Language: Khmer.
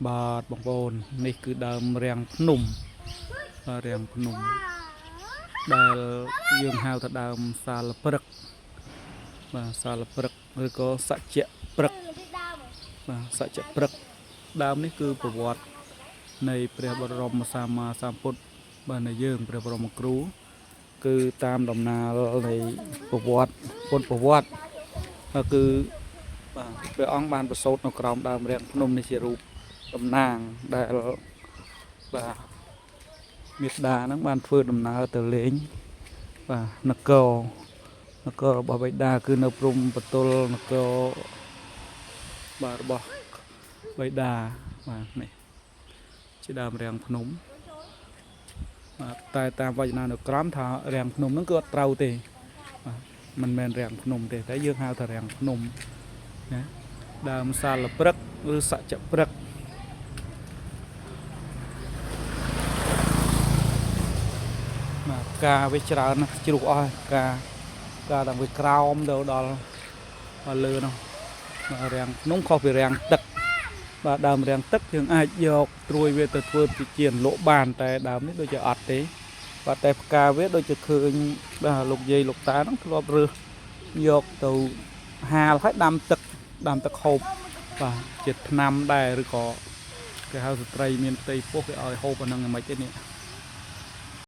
បាទបងប្អូននេះគឺដើមរាំងភ្នំបាទរាំងភ្នំដែលយើងហៅថាដើមសាលព្រឹកបាទសាលព្រឹកឬក៏សច្ចៈព្រឹកបាទសច្ចៈព្រឹកដើមនេះគឺប្រវត្តិនៃព្រះបរមសម្មាសម្ពុទ្ធបាទនៃយើងព្រះបរមគ្រូគឺតាមដំណាលនៃប្រវត្តិពុទ្ធប្រវត្តិបាទគឺបាទព្រះអង្គបានប្រសូតនៅក្រោមដើមរាំងភ្នំនេះជារូបតំណាងដែលបាទមេត្តាហ្នឹងបានធ្វើដំណើរទៅលេងបាទនគរនគររបស់បិតាគឺនៅព្រំបទលនគរបាទរបស់បិតាបាទនេះជាដើមរាំងភ្នំបាទតែតាមវចនានុក្រមថារាំងភ្នំហ្នឹងគឺអត់ត្រូវទេបាទមិនមែនរាំងភ្នំទេតែយើងហៅថារាំងភ្នំណាដើមសាលព្រឹកឬសច្ចព្រឹក បាទផ្កាវាច្រើនណាស់ជ្រុះអស់ហើយផ្កាផ្កាដល់វាក្រោមទៅដល់ដល់លើនោះបាទរាំងភ្នំខុសពីរាំងទឹកបាទដើមរាំងទឹកយើងអាចយកត្រួយវាទៅធ្វើជាជាអន្លក់បានតែដើមនេះដូចជាអត់ទេបាទតែផ្កាវាដូចជាឃើញបាទលោកយាយលោកតាហ្នឹងធ្លាប់រើសយកទៅហាលហើយដាំទឹកដាំទឹកហូបបាទជាថ្នាំដែរឬក៏គេហៅស្ត្រីមានផ្ទៃពោះគេឲ្យហូបអាហ្នឹងយ៉ាងម៉េចទេនេះ